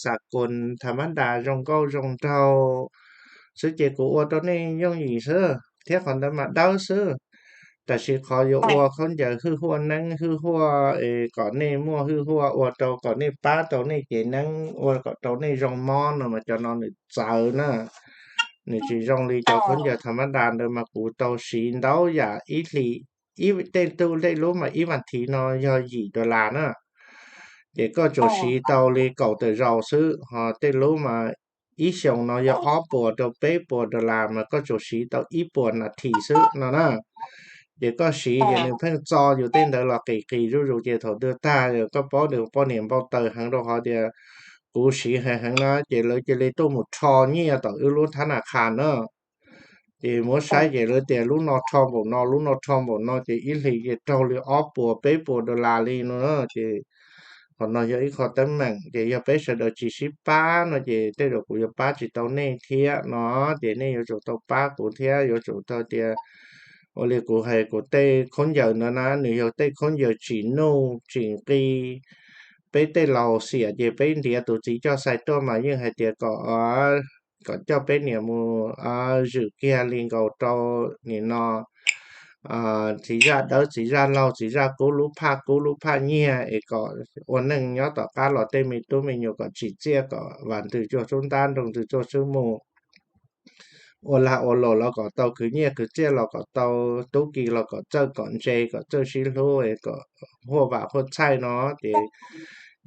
xa koos tha mab das zoo nkauj zoo nraug xwb ces kuv ua rau nej yooj yim xwb thiab qhov ntawd mas dawb xwb. Tab sis qhov yuav ua khaub ncaws hwj huaj neeb hwj huaj es kom nej muaj hwj huaj ua rau kom nej pab tau nej cev neeb ua kom rau nej zoo mob no mas cov no nws txawv na. Nws tsis zoo li cov khaub ncaws tha mab das ntawd mas kuv tau siv ntau yam ib hlis, ib tej tug tej lub mas ib vas thiv no yog yim dollar na. Ces koj tsuas siv tau li kaum tawm zaus xwb, ho tej lub mas ib xyoos no yog ob puas rau peb puas dollar mas koj tsuas siv tau ib puas nas this xwb no na. Ces koj siv ces nws pheej txo yus tej ntawd los qis qis zuj zus ces thaum twg tag koj paub nws poj niam npau taws heev rau qhov tias kuv siv heev heev na ces lawv cia li tuaj mus rho nyiaj tom wb lub thab nas khas na. Ces muab saib ces lawv tias lub no rho npaum no, lub no rho npaum no ces ib hlis ces raug li ob puas peb puas dollar li no na. Ces qhov no yog ib qho teeb meem ces yog peb sawv daws tsis sib pab no ces tej zaum kuv yuav pab tsis tau nej thiab no. Ces nej yuav tsum tau pab kuv thiab yuav tsum tau tias ua li kuv hais kuv tej khaub ncaws ntawd na nws yog tej khaub ncaws tsim nuj tsim nqi. Peb tej laus xiam ces peb ntiav tus txiv coj xais tuaj mas yeej hais tias kom kom coj peb niam mus zwm kiag li nkaus rau nim no txiv zaj dawb txiv zaj laug txiv zaj kub lub phaj kub lub phaj nyiag es kom ua neej nyob tom qab los tej me tub me nyuam kom tsim txiaj kom vam ntws tsuag xub ntab nroo ntws tsuag xub mus. Ua lag ua luam los kom tau khwv nyiaj khwv txiaj los kom tau tub ki los kom txawj kom ntse kom txawj sib hlub kom huaj vam huaj txhaij no ces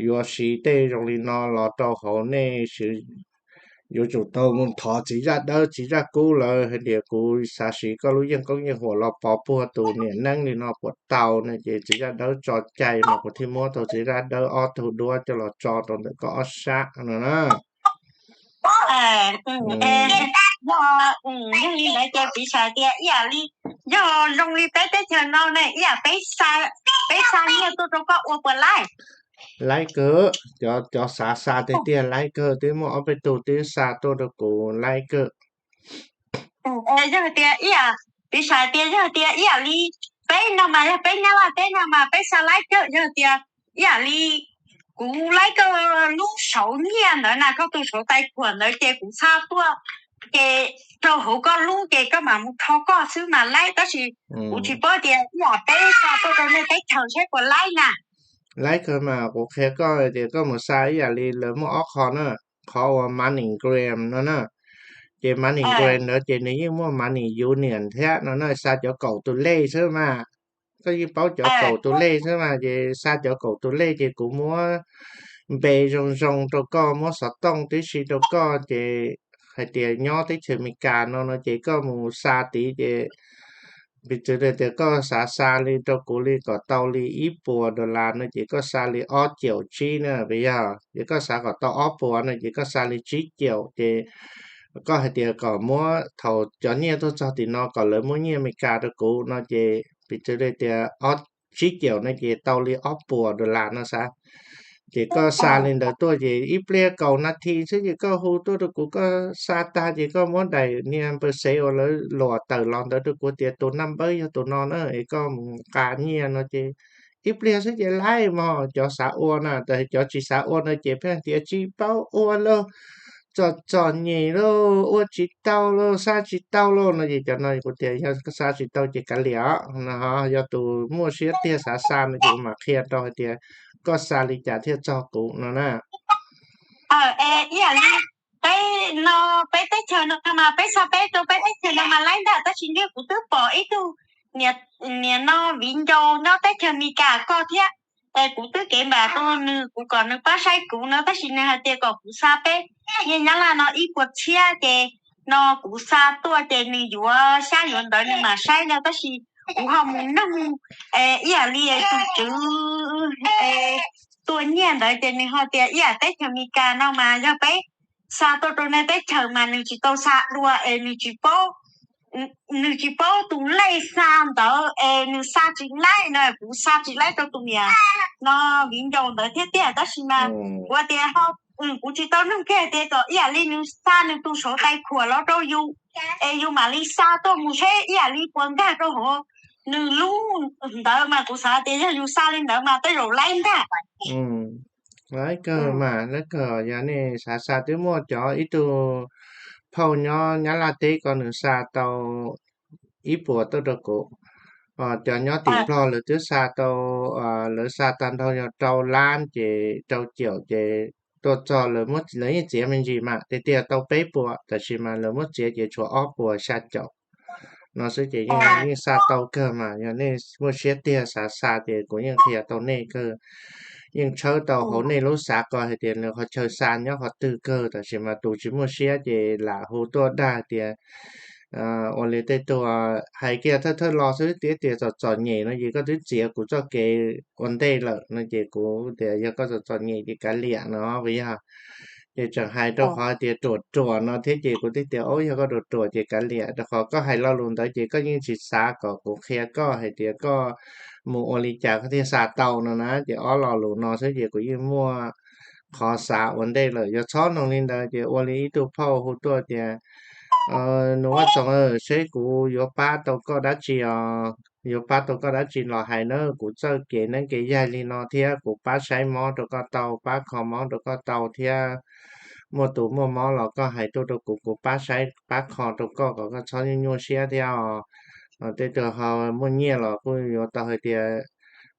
yuav siv tej zoo li no los rau hauv nej yuav tsum tau mus thov txiv zaj dawb txiv zaj kub lawv hais tias kuv xav siv koj lub yeej koob yeej huam los pov puag tus niam neeb li no puas tau no ces txiv zaj dawb tso cai mas kuv thiaj muab tau txiv zaj dawb ob tug duab coj los tso rau ntawm koj ob sab no na. Yog li ntawd ces piv xam tias ib yam li yog zoo li peb teb chaws no ne ib yam peb xa, peb xa nyiaj tuaj rau koj ua puas laib? Laib kawg, cov xav xa tiag tiag laib kawg, twb muaj ob peb tug twb xa tuaj rau kuv laib kawg. Yog tias ib yam, piv xam tias yog tias ib yam li peb no mas yog peb Nyab Laj teb no mas peb xa laib kawg, yog tias ib yam li kuv laib kawg lub sauv nyiaj ntawd na, koj tus sauv tais khuam ntawd ces kuv xa tuaj ces rau hauv koj lub ces koj mam mus rho koj xwb mas laib, tab sis kuv tsis paub tias ib yam peb xa tuaj rau nej teb chaws saib puas laib na. Laib kawg mas kuv qhia koj tias koj mus xa ib yam li lawv muaj ob qho na, qhov uas MoneyGram no na. Ces MoneyGram ntawd ces nws yeej muaj Money Union thiab no na, xa cov kaum tus lej xwb mas. Koj yeej paub cov kaum tus lej xwb mas, ces xa cov kaum tus lej ces kuv muab npe zoo zoo rau koj, muab xov tooj tib si rau koj ces hais tias nyob teb chaws Amelikas no no ces koj mus xa tid ces piv txwv tias koj xav xa li rau kuv li kom tau li ib puas dollar no ces koj xa li ob caum tsib na, yog ces koj xav kom tau ob puas no ces koj xa li tsib caum ces koj hais tias kom muab thaum cov nyiaj tuaj txog tim no kom lawv muab nyiaj Amelikas rau kuv no ces piv txwv li tias ob, tsib caum no ces tau li ob puas dollar no xav. Ces koj xa li ntawd tuaj ces ib pliag kaum nas this xwb ces koj hu tuaj rau kuv, koj xa tag ces koj muab daim niag npawb xev uas lawv luam tawm los ntawd rau kuv tias tus naj npawb yog tus no na es koj mus nqa nyiaj no ces ib pliag xwb ces laib mog. Cov xav ua na, tab sis cov tsis xav ua no ces pheej tias tsis paub ua lauj, txom txom nyem lauj, ua tsis tau lauj, xa tsis tau lauj no ces cov no kuv tias yog xa tsis tau ces kav liam os no, yog tus muaj siab tiag xav xa no ces kuv mam qhia rau hais tias koj xa li cas thiaj txog kuv no na. Ib yam li peb no, peb teb chaws no mas peb xa peb rau peb teb chaws no mas laib ntag, tab sis niag kuv twb pom ib tug niam no viv ncaus nyob teb chaws Amelikas koj thiab, es kuv twb kev npam rau nws, kuv kom nws pab saib kuv no, tab sis nws hais tias kom kuv xa peb nyiaj Nyab Laj no ib puas txhiab ces no kuv xa tuaj ces nws yuav xyab yuav ntawv nws mam saib no, tab sis kuv ho mus noog ib yam li tus tswv tua nyiaj ntawd ces nws ho tias ib yam teb chaws Amelikas no mas yog peb xa tuaj rau nej teb chaws mas nws tsis tau xa dua es nws tsis paub, nws tsis paub tus lej xa ntawd es nws xa tsis laib no, kuv xa tsis laib rau tus niam no viv ncaus ntawd thiab tiag, tab sis mas kuv tias ho, kuv tsis tau noog kiag tias kom ib yam li nws xa nws tus sauv tais khuam los rau yus es yus mam li xa tuaj mus seb ib yam li puas nkag rau hauv nws lub ntawd mas kuv xav tias yog yus xa li ntawd mas tej zaum laib ntag. Lawv kawg mas, lawv kawg. Yog nej xav xa, twb muaj cov ib tug phauj nyob Nyab Laj teb ko nws xa tau ib puas tuaj rau kuv. Cov nyob tim Nplog lawv twb xa tau, lawv xa tag nrho yog rau lab ces rau caum ces tuaj txog lawv yeej txiav me ntsis mas tiag tiag tau peb puas, tab sis mas lawv muab txiav ces tshuav ob puas xya caum no xwb ces yeej, yeej xa tau kawg mas. Yog nej muaj siab tiag xav xa ces kuv yeej qhia tau nej kawg, yeej tshawb tau hauv nej lub xav ko hais tias nws qhov chaw xa nyob qhov twg kawg, tab sis mas tus tsis muaj siab ces lam hu tuaj dag tias ua li tej tug hais kiag thawj thawj los xwb, tias tias txom txom nyem no ces koj twb txiav kuv txoj kev ua ntej lawm no ces kuv tias yog koj txom txom nyem ces kav liam no puas yog. Ces tseem hais rau qhov tias ruam ruam no thiab ces kuv thiaj tias, o, yog koj ruam ruam ces kav liam, rau qhov koj hais lo lus ntawd ces koj yeej tsis xav kom kuv qhia koj hais tias koj mus ua li cas koj thiaj xa tau no na. Ces ob lo lus no xwb ces kuv yeej muaj qhov xav ua ntej lawm. Yog txhob noog li ntawd ces ua li ib tug phauj hu tuaj tias, nus vaj txoov, seb kuv yuav pab tau koj dab tsi os, yuav pab tau koj dab tsi los hais na, kuv txawj kev neeb kev yaig li no thiab kuv pab saib mob rau koj tau, pab kho mob rau koj tau thiab. Muaj tus muaj mob los koj hais tuaj rau kuv, kuv pab saib pab kho rau koj kom koj txhob nyuaj nyuaj siab thiab os. Tej tug ho muaj nyiaj los kuj yuav tau hais tias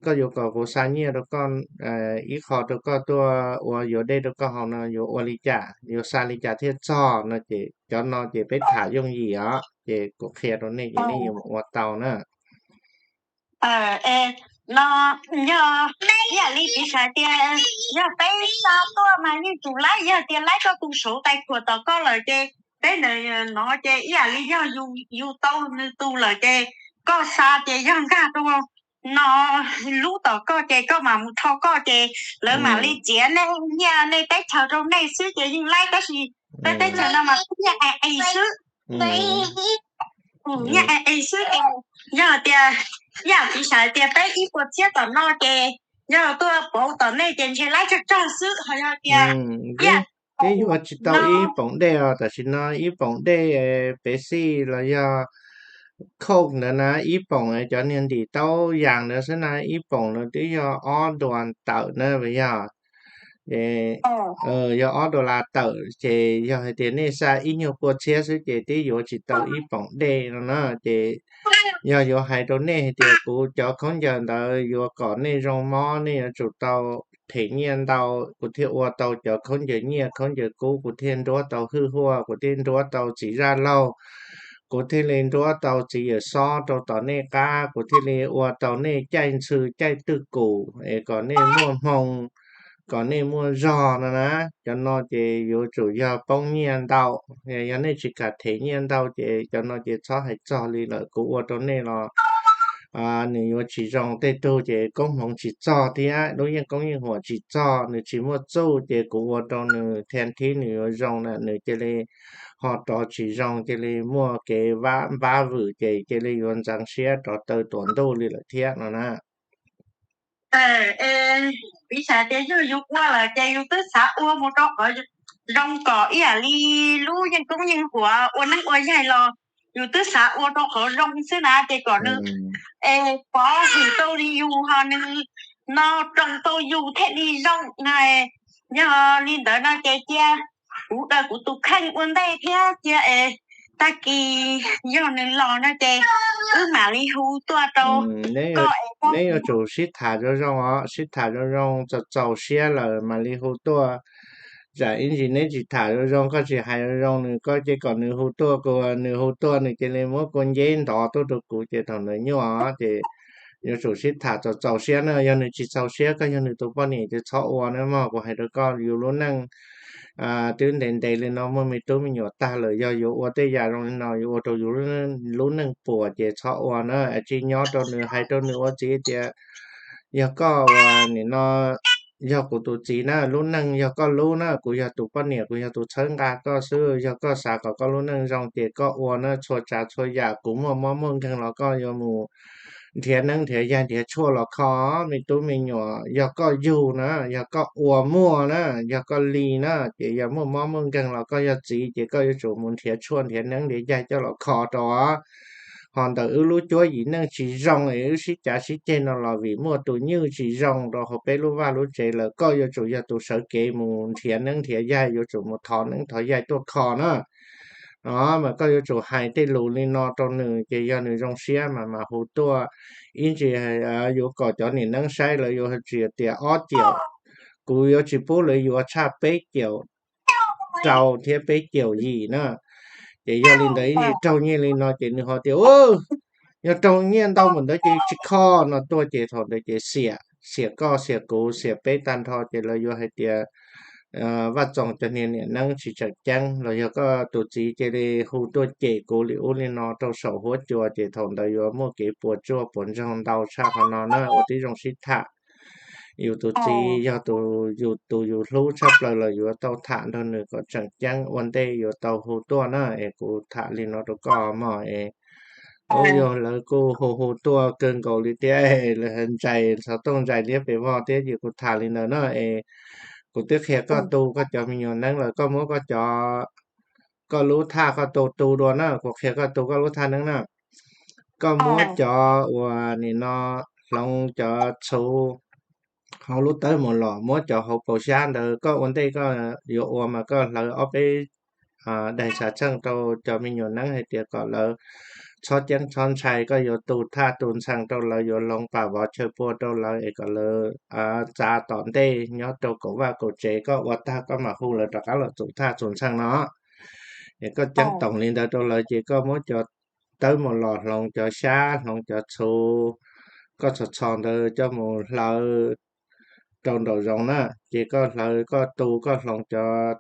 koj yuav kom kuv xa nyiaj rau koj ib qho rau koj tuaj ua yuav dej rau koj haus no yuav ua li cas, yuav xa li cas thiaj txog no ces cov no ces peb tham yooj yim os, ces kuv qhia rau nej ces nej yuav ua tau na. No yog ib yam li piv xav tias yog peb xa tuaj mas yeej tsum laib, yog tias laib koj tus sauv tais khuam tom koj lawm ces peb ntawd no ces ib yam li yog yus tau nws tus lawm ces koj xa ces yog nkag rau no lub tom koj ces koj mam mus rho koj ces lawv mam li txiav nej nyiaj nej teb chaws rau nej xwb ces yeej laib, tab sis peb teb chaws no mas peb nyiaj es es xwb. Nyiaj es es xwb ces yog tias ib yam piv xav tias peb ib puas txhiab tom no ces yog tuaj pauv tom nej ces ntshe laib tsawg tsawg xwb, ho yog tias ib yam Twb yuav tsis tau ib poom dej os, tam sim no ib poom dej Pepsi los yog Coke ntawd na, ib poom cov niag ntim taub yas ntawd xwb na, ib poom ntawd twb yog ob dollar tawm na, puas yog? Ces yog ob dollar tawm ces yog hais tias nej xa ib nyuag pua txhiab xwb ces twb yuav tsis tau ib poom dej no na. Ces yog yuav hais rau nej hais tias kuv cov khaub ncaws ntawd yuav kom nej zoo mob, nej yuav tsum tau them nyiaj ntau, kuv thiaj ua tau cov khaub ncaws nyiaj khaub ncaws kub, kuv thiaj nruab tau hwj huaj, kuv thiaj nruab tau txiv zaj laug, kuv thiaj li nruab tau txiv yawm xob rau tom nej qab, kuv thiaj li ua tau nej caij ntxhw caij twj kum es kom nej muaj hmoo, kom nej muaj zog no na. Cov no ces yuav tsum yog poob nyiaj ntau. Yog nej tsis kam them nyiaj ntau ces cov no ces txhob hais txog li lawm, kuv ua rau nej los nws yuav tsis zoo. Tej tug ces koob hmoov tsis txog thiab lub yeej koob yeej huam tsis txog, nws tsis muaj txuj ces kuv ua rau nws thiaj thib nws yuav zoo na, nws cia li ho rov tsis zoo, cia li muaj kev vab npab vwm ces cia li yuav ntxeev siab rov taw tuam ntuj li lawm thiab no na. Piv xam tias yog yus ua lawm ces yus twb xav ua mus rau qhov zoo kom ib yam li lub yeej koob yeej huam ua neeb ua yaig los yus twb xav ua rau qhov zoo xwb na, ces kom nws es pov hwm tau li yus ho nws no roos tau yus thiaj li zoo na. Yog li ntawd no ces cia kuv daws kuv tus kheej ua ntej thiab cia es tag kis yog nws los no ces wb mam li hu tuaj rau koj es koj. Neb yuav tsum sib tham zoo zoo os, sib tham zoo zoo txaus txaus siab lawm mam li hu tuaj. Tsam ib ntsis neb tsis tham zoo zoo, koj tsis hais zoo zoo nws, koj cia kom nws hu tuaj, kuv nws hu tuaj nws cia li muab kua nceb ntov tuaj rau kuv ces thaum ntawd nyuaj os. Ces yuav tsum sib tham txaus txaus siab na. Yog nws tsis txaus siab, koj yog nws tus poj niam ces txhob ua na mog. Kuv hais rau koj, yus lub neej twb ntev ntev li no muaj me tub me nyuam tag lawm, yog yuav ua tej yam zoo li no yuav ua rau yus lub neej puas ces txhob ua na. Tsis nyob rau nws, hais rau nws ua txiv tias yog koj ua nim no, yog kuv tus txiv na, lub neej yog koj lub na, kuv yog tus poj niam, kuv yog tus txhawb nqa koj xwb. Yog koj xav kom koj lub neej zoo ces koj ua na, txhua tsav txhua yam kuv muaj mob muaj nkeeg los koj yuav mus nrhiav neeb nrhiav yaig nrhiav tshuaj los kho me tub me nyuam. Yog koj yug na, yog koj ua muaj na, yog koj li na, ces yog muaj mob muaj nkeeg los koj yog txiv ces koj yuav tsum mus nrhiav tshuaj nrhiav neeb nrhiav yaig coj los kho rau os. Ho ntawm wb lub cuab yim neej tsis zoo es wb sib cav sib ceg no los vim muaj tus nywj tsis zoo rau hauv peb lub vaj lub tsev lawm, koj yuav tsum yog tus sawv kev mus nrhiav neeb nrhiav yaig, yuav tsum mus thov neeb thov yaig tuaj kho na. No mas koj yuav tsum hais tej lus li no rau nws ces yog nws zoo siab mas mas hu tuaj. Ib ntsis yuav kom cov niam neeb saib lawv yuav tsis tias ob caum, kuv yuav tsis pub lawv yuav tshaj peb caum rau thiab peb caum yim na. Ces yog li ntawd ib ntsis raug nyiaj li no ces nws ho tias, yog raug nyiaj ntau npaum ntawd ces tsis kho no tuaj ces thaum ntawd ces xiam, xiam koj xiam kuv xiam peb tag nrho ces lawv yuav hais tias Vaj Txoos cov niag niam neeb tsis tseem ceeb los yog koj tus txiv cia li hu tuaj cem kuv li ub li no rau saum huab cua ces thaum ntawd yuav muaj kev puas tsuaj puas ntsoog ntau tshaj qhov no na. Ua tib zoo sib tham, yus tus txiv yog tus yus hlub tshaj plaws los yuav tau tham nrog nws kom tseem ceeb ua ntej yuav tau hu tuaj na. Es kuv tham li no rau koj mog es ub yog lawv kuj hu hu tuaj kawg nkaus li thiab, lawv ntsais xov tooj ntsais liab pes vog thiab ces kuv tham li ntawd na es kuv twb qhia koj tu koj cov me nyuam neeb lawm, koj muab koj cov, koj lub thaj koj tu tu dua na, kuv qhia koj tu koj lub thaj neeb na. Koj muab cov uas nim no hloov cov txhuv hauv lub tawb mus los, muab cov hauv paus xyab ntawd koj ua ntej koj yuav ua mas koj hlawv ob peb daim xav txheej rau cov me nyuam neeb hais tias kom lawv txhob ceeb txhob ntshai, koj yuav tu thaj tu ntxhee rau lawv, yuav hloov pam vov chaw pua rau lawv es kom lawv txav tom ntej nyob rau kaum vaj kaum tsev, koj ua tag koj mam hu lawv rov qab los txus thaj txus ntxhee no. Es koj ceeb toom li ntawd rau lawv ces koj muab cov tawb mus los hloov cov xyab hloov cov txhuv, koj txhos txhos ntawd coj mus hlawv rau nraum zoov na. Ces koj hlawv koj tu koj hloov cov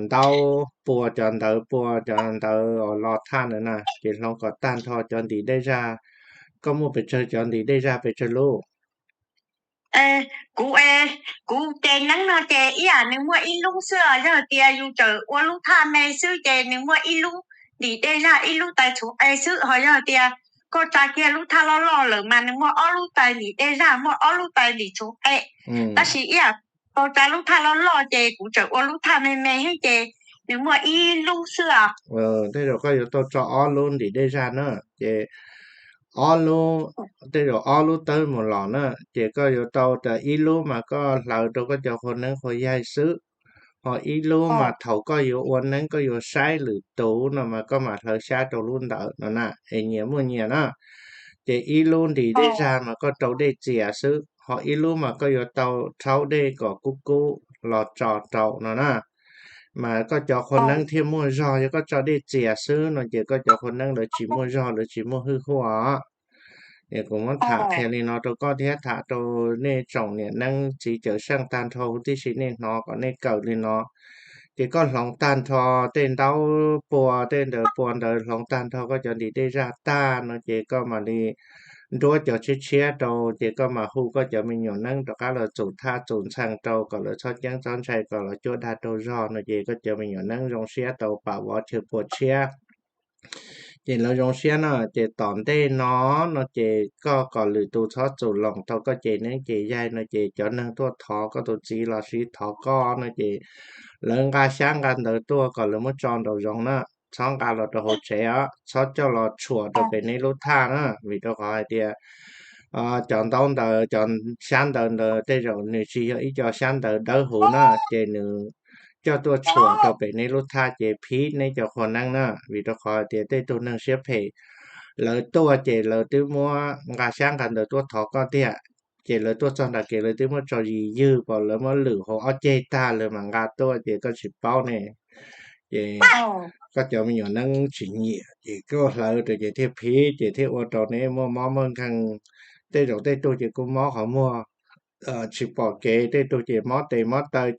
ntaub pua cov ntawv pua cov ntawv uas lo thaj ntawd na, ces hloov kom tag nrho cov ntim dej zaj. Koj muaj pes tsawg cov ntim dej zaj pes tsawg lub? Kuv, kuv ces neeb no ces ib yam nws muaj ib lub xwb os, yog tias yus tseem ua lub thaj me xwb ces nws muaj ib lub ntim dej zaj ib lub tais txhuv qe xwb, ho yog tias koj tsa kiag lub thaj loj loj lawm mas nws muaj ob lub tais ntim dej zaj muaj ob lub tais ntim txhuv qe. Tab sis ib yam koj tsa lub thaj loj loj ces kuv tseem ua lub thaj me me xwb ces nws muaj ib lub xwb os. Tej zaum koj yuav tau tso ob lub ntim dej zaj na, ces ob lub, tej zaum ob lub tawb mus los na, ces koj yuav tau tas ib lub mas koj hlawv rau koj cov qhua neeb qhua yaig xwb, ho ib lub mas thaum koj yuav ua neeb koj yuav saib lwm tus no mas koj mam hlawv xyab rau lub ntawd no na, es nyias muaj nyias na. Ces ib lub ntim dej zaj mas koj rau dej txias xwb, ho ib lub mas koj yuav tau rhaub dej kom kub kub los tso rau no na. Mas koj cov qhua neeb thiaj muaj zog, yog koj tso dej txias xwb no ces koj cov qhua neeb lawv tsis muaj zog lawv tsis muaj hwj huaj. Es kuv muab tham qhia li no rau koj thiab tham rau nej tsoom niam neeb txiv cawm seej tag nrho huv tib si nej hnov kom nej kawm li no. Ces koj hloov tag nrho tej ntaub pua tej ntawd pua ntawd hloov tag nrho koj cov ntim dej zaj tag no ces koj mam li nruab cov tshiab tshiab rau ces koj mam hu koj cov me nyuam neeb rov qab los txus thaj txus ntxhee rau kom lawv txhob ceeb txhob ntshai kom lawv cuab dag raug zog no ces koj cov me nyuam neeb zoo siab tau pam vov chaw pua tshiab. Ces lawv zoo siab no ces tom ntej no, no ces koj kom lwm tus txhob txus loos tau koj ces neeb ces yaig no ces cov neeg tuaj thov koj tus txiv los sis thov koj no ces lawv nqa xyab nqa ntawv tuaj kom lawv muab tso nraum zoov na, txhob nqa los rau hauv tsev os, txhob coj los tshuam rau pem nej lub thaj na, vim rau qhov hais tias cov ntaub ntawd cov xyab ntawv ntawd tej zaum nws tsis yog ib co xyab ntawv dawb huv na, ces nws coj tuaj tshuam rau pem nej lub thaj ces phib neb cov qhua neeb na, vim rau qhov hais tias tej tug neeg siab phem lawv tuaj ces lawv twb muab nqa xyab nqa ntawv tuaj thov koj tiag, ces lawv tuaj txog nram kev lawv twb muab tso zis ywg pom lawv muab lwm hauv ob ceg tag lawv mam nqa tuaj ces koj tsis paub ne. Ces koj cov me nyuam neeb tsis nyiam ces koj hlawv rau ces thiaj phib ces thiaj ua rau neb muaj mob muaj nkeeg. Tej zaum tej tug ces kuj mob qhov muag tsis pom kev, tej tug ces mob tes mob taw,